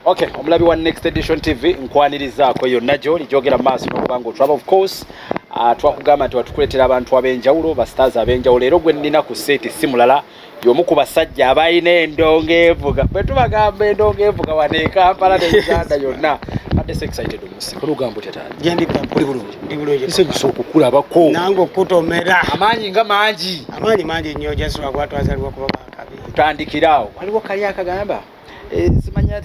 Okay, omulabi wa Next Edition TV, nkwanirizaako yonna gy'oli gyogera mu maaso n'okuba nga otulaba. Of course, twakugamba nti watukuleetera abantu ab'enjawulo, ba stars ab'enjawulo. Era gwe nnina ku set si mulala, y'omu ku basajja abalina endongo evuga. Bwe tubagamba endongo evuga wano e Kampala ne Uganda yonna. Badde so excited omusi olugamba otya, taata? Gyendi papa. Oli bulungi? Ndi bulungi. Nsanyusa okukulabako. Nange okutomera. Amaanyi nga mangi. Amaanyi mangi nnyo, jasula kuba twazalibwa kuba bakabi. Tutandikiraawo, waliwo kali akagamba, simanya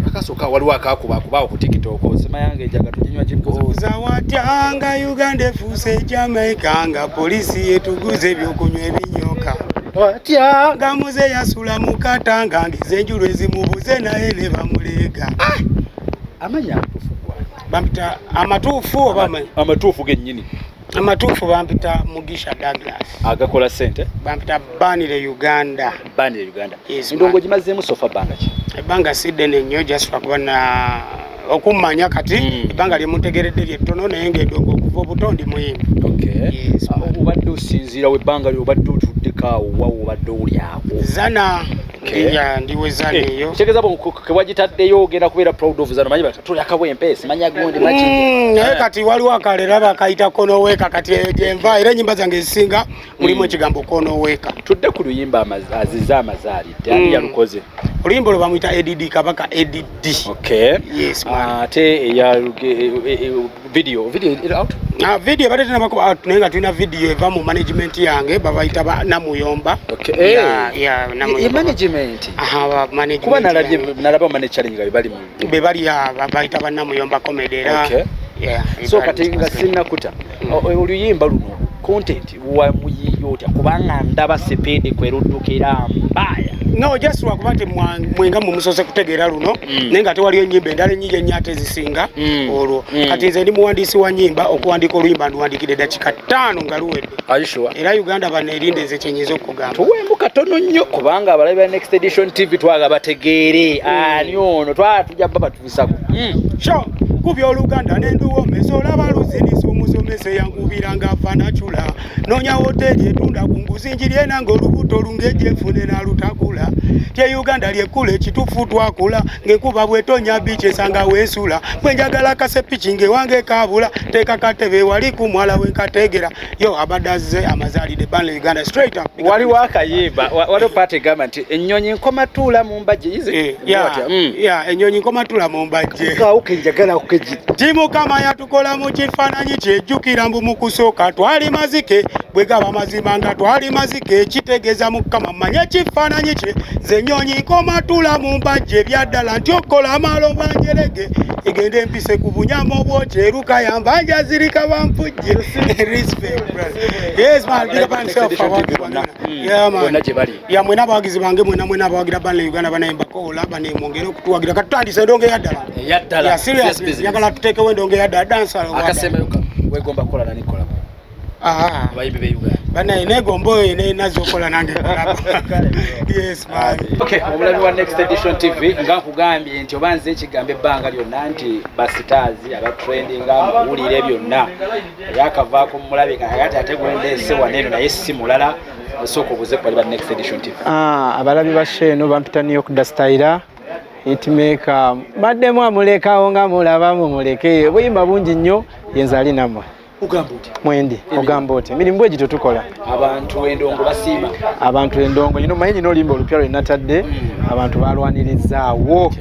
akasooka, waliwo akakuba akubaawo ku TikTok, simanya nga enjaga tuginywa gikoza. Zawatya nga Uganda efuuse Jamaica, nga poliisi yetuguza ebyokunywa ebinyoka. Watya? Nga muze yasula mu katanga, ng'ezenjulu ezimubuze naye ne bamuleega. Amanya amatuufu gwa? Bampita amatuufu oba Amatuufu gennyini. Amatuufu bampita Mugisha Douglas. Agakola sente? Bampita Banire Uganda. Banire Uganda. Yes, Endongo man. gimazeemu so far bbanga ki? Ebbanga si ddene nnyo, just lwakuba na okummanya kati ebbanga lyemuntegeredde lyettono, naye ng'endongo okuva obuto ndi muyimbi. Yes. Ah, obadde osinziira webbanga lyo obadde otuddeko awo, wawo obadde oli awo? Zana. Ndiya ndiwe Zana eyo. Kitegeeza kewagitaddeyo ogenda kubeera proud of Zana. Manyi tuli akawempe, simanya gundi maki. Naye kati waliwo akalera bakayita konoweeka, kati eyo gyenva, era enyimba zange ezisinga mulimu ekigambo konoweeka. Tudde ku luyimba azize amazaalidde, ani yalukoze? Oluyimba olwo bamuyita Add Kabaka Add. Yes, man. Ate eya video eri out? Ah, video ebadde tenabako out, naye nga tulina video eva mu management yange, babayita ba Namuyomba. Yeah, Ye Namuyomba. Management? Aha, ba management Kuba nalabye yange. nalaba mane challenge nga bali mu Be bali bayita ba Namuyomba Comedy era. Yeah, So bali kati nga sinnakuta, oluyimba luno content wamuyiye otya? Kubanga ndaba speed kweruddukira mbaya. No, just lwakuba nti mwenga mwe musoose kutegeera luno, naye nga tewaliyo ennyimba endala ennyingi ennyo ate ezisinga olwo. Kati nze ndi muwandiisi wa nnyimba. Okuwandiika oluyimba nduwandiikira eddakiika 5 nga luwedde. Are you sure? Era Uganda baneerinde, nze kyenyinza okugamba. Tuweemu katono nnyo, kubanga abalabi ba Next Edition TV twaga bategeere ani ono, twala tujja bba batuusako. Sho kubya oluganda nenduwomesa, olaba luzinisa omusomesa eyankubira nga fanacula. Noonya hoteri etunda ku nguzi, njiri enanga olubuto lungejenfune nalutakula. Tye Uganda lyekula ekituufu, twakula ng'enkuba bwetonya biiki esanga wensula. Bwe njagala kasepiki ng'ewange kabula, teeka katebe wali ku mwala wenkateegera. Yo abadde azze amazaalidde, Banle Uganda, straight up. Waliwo akayimba, waliwo part egamba nti ennyonyi nkomatuula mu mbajje. Eh, yeah, ennyonyi nkomatula mu mbajje. Kaawo kenjagala kukeji. Ti Mukama yatukola mu kifaananyi kyejjukira, mbu mu kusooka twali mazike. Bwe gaba mazima nga twali mazike, kitegeeza Mukama manye ekifaananyi kye. Nze ennyonyi nkomatula mu mbajje, ebyaddala nti okola amalo bwanjerege, egende empise ku bunyama obwokyeruka yambanja zirika banfujje. Respect, brother. Yes man, big up on yourself, abawagizi bange. Yeah, man. Bonna gye bali. Ya, mwena abawagizi bange, mwena mwena abawagira Banle Uganda, banayembako bane, mwongere okutuwagira. Kati tutandise endongo eyaddala. Eyaddala. Yeah, serious. Serious business. Njagala tuteekewo endongo eyaddala, dansa. Akasembayo wegomba kukola nani kolabo? Abayimbi be Uganda. Banaye negomba oyo nenaza okola nange collabo. Yes man. Okay, omulabi wa Next Edition TV, nga nkugambye nti oba nze ekigambo ebbanga lyonna nti ba stars abatrendinga muwulire byonna eyakavaako mulabi kakati ate gwendeese wano eno naye si mulala, osooka obuze ku bali ba Next Edition TV. Ah, abalabi ba show eno, bampita New York Dastyler, hitmaker. Baddemu amulekawo nga mulaba, mumuleke, obuyimba bungi nnyo, yenze ali nammwe. Ogamba otya? Mwendi, ogamba otya? Emirimu bwe gityo tukola. Abantu endongo basiima? Abantu endongo nyino manyi, nyina oluyimba olupya lwe natadde, abantu balwanirizaawo.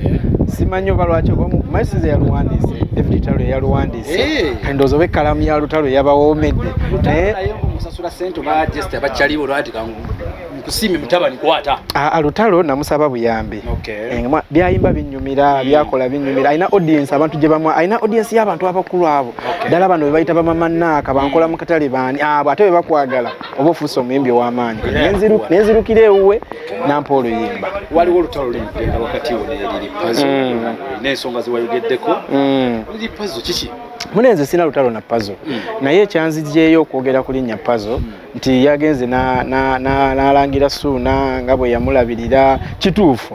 Simanyi oba lwaki, oba manyi sinze yaluwandiise, David Lutalo yaluwandiise. Kati ndowooza oba ekkalamu ya Lutalo yabawoomedde, naye naye omusasula sente oba just abakyaliwo olwati nkusiime mutabani kwata? Aa, Lutalo namusaba buyambi. Eh, byayimba binyumira, byakola binyumira, alina audience abantu gye bamwa, alina audience y'abantu abakulu abo ddala bano be bayita bamamanaaka bankola mu katale baani abo, ate bwe bakwagala oba ofuuse omuyimbi ow'amaanyi. Kati nenzirukira ewuwe nampa oluyimba. Waliwo olutalo luli mugenda wakati wo ne Lil Pazo n'ensonga zewayogeddeko. Lil Pazo kiki? Munenze sina lutalo na Pazo, naye ekyanzigyeyo okwogera ku linnya Pazo nti yagenze n'alangira Suuna nga bwe yamulabirira. Kituufu,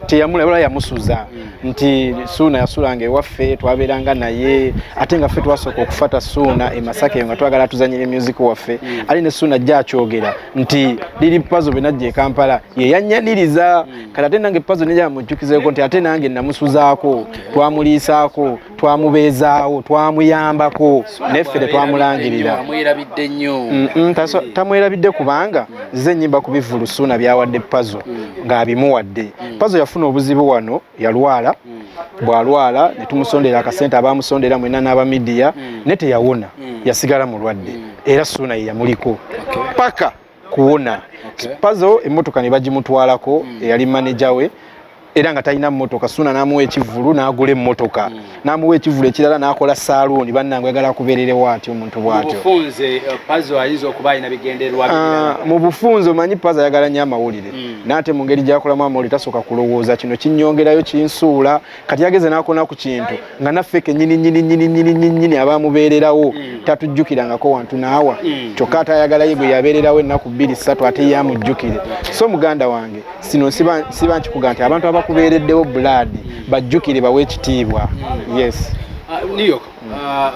teyamulabira, yamusuza, nti Suuna yasulanga ewaffe, twabeeranga naye, ate nga ffe twasooka okufata Suuna e Masaka eyo nga twagala tuzanyire music waffe. Ali ne Suuna ajja akyogera nti liri Pazo bwe najja e Kampala ye yannyaniriza. Kati ate nange Pazo nejja mujjukizeeko nti ate nange namusuzaako, twamuliisaako, twamubeezaawo, twamuyambako, naye ffe tetwamulangirira. Amwerabidde nnyo. Tamwerabidde kubanga nze ennyimba ku bivvulu Suuna byawadde Pazo ng'abimuwadde. Pazo yafuna obuzibu wano, yalwala. Bw'alwala ne tumusondera akasente, abamusondera mwenna n'abamidiya, ne teyawona, yasigala mulwadde, era Suuna ye yamuliko paka kuwona. Pazo emmotoka ne bagimutwalako, eyali maneja we, era nga talina mmotoka. Suuna n'amuwa ekivvulu n'agula emmotoka, n'amuwa ekivvulu ekirala n'akola saaluuni. Bannange, oyagala kubeererewo atyo omuntu Mu bw'atyo? bufunze, Pazo ayinza okuba alina bigendererwa birala. Mu bufunze, omanyi Pazo ayagala nnyo amawulire, n'ate mu ngeri gy'akolamu amawulire tasooka kulowooza kino kinnyongerayo kinsuula. Kati yageze n'akona ku kintu nga naffe kennyini nnyini nnyini nnyini nnyini nnyini abamubeererawo tatujjukirangako wantu naawa. Kyokka ate ayagala ye gwe yabeererawo ennaku 2 3 ate ye amujjukire. So muganda wange, sino siba nkikuga nti abantu abakubeereddewo bulaadi bajjukire, bawe ekitiibwa. Yes. New York,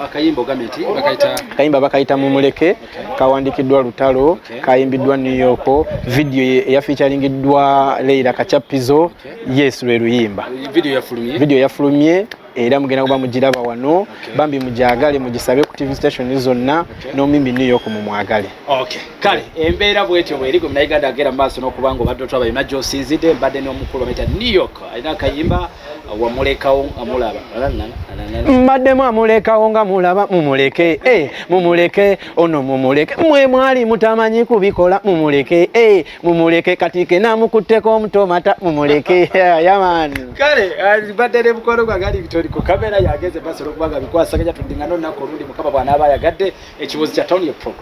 akayimba ogambye nti bakayita? Akayimba bakayita Mumuleke, kawandikiddwa Lutalo, kayimbiddwa New York, video eyafeaturingiddwa Leila Kachapizo. Yes, lwe luyimba. Video yafulumye? Video yafulumye era mugenda kuba mugiraba wano. Bambi mujagale, mugisabe ku TV station zonna. N'omuyimbi New York mumwagale. Okay, kale embeera bwetyo bweri. Gwe Munnayuganda agenda mu maaso n'okuba nga obadde otwaba yonna gy'osinzidde, mbadde n'omukulu bamuyita New York, alina akayimba wamulekawo amulaba. Mbaddemu amulekawo nga mulaba. Mumuleke, eh, mumuleke ono, mumuleke. Mwe mwali mutamanyi kubikola, mumuleke, eh, mumuleke. Kati ke namukutteko omutomata, mumuleke yamaani. Kale mbadde ne mukwano gwange ali Victoria ku kamera, yageze maaso n'okuba nga bikwasaganya. Tuddingana olunaku olundi, Mukama bw'anaaba ayagadde. Ekibuuzo kya Tony program.